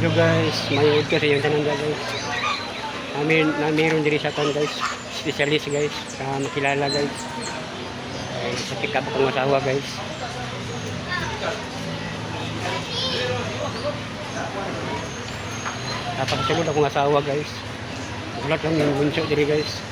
Hello guys, may kasi yung tanan guys. Namin na meron diri sa kan guys, specialist guys, sa makilala guys. Ay, sa pick up akong asawa guys. Napakasulod akong asawa guys. Ulat lang yung bunso diri guys.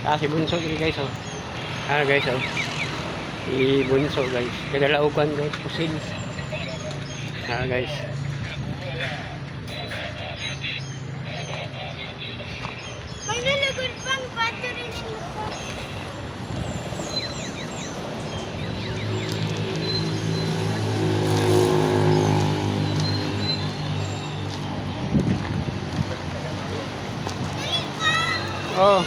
Ah, si bunso diri guys oh. Ah guys oh. Si bunso guys. Kadalaukan guys, pusil. Ah guys. May nalagod pang battery nito. Oh.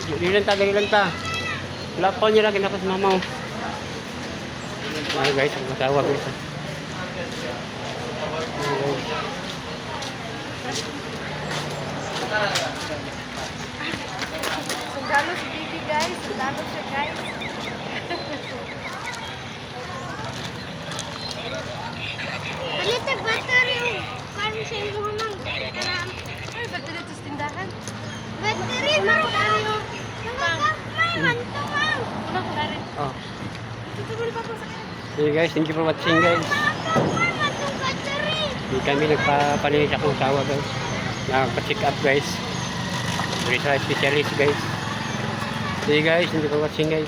Dili lang ta, dili lang ta. Wala pa niya lagi napas mama. Oh. Ah guys, ang asawa guys. Oh. Ah, guys. Sundalo si Bibi guys. Sundalo siya guys. Palit ang battery oh. Parang sa imo mang. Ay, ba't dito sa tindahan? Battery man tayo. May man to mang. Unang kulari. Oh. Tutugol pa po sa kanya. Hey guys, thank you for watching guys. May man tong battery. Hindi kami nagpapalinis akong asawa guys. Nagpa-check up guys. Diri sa specialist guys. Hey guys, thank you for watching guys.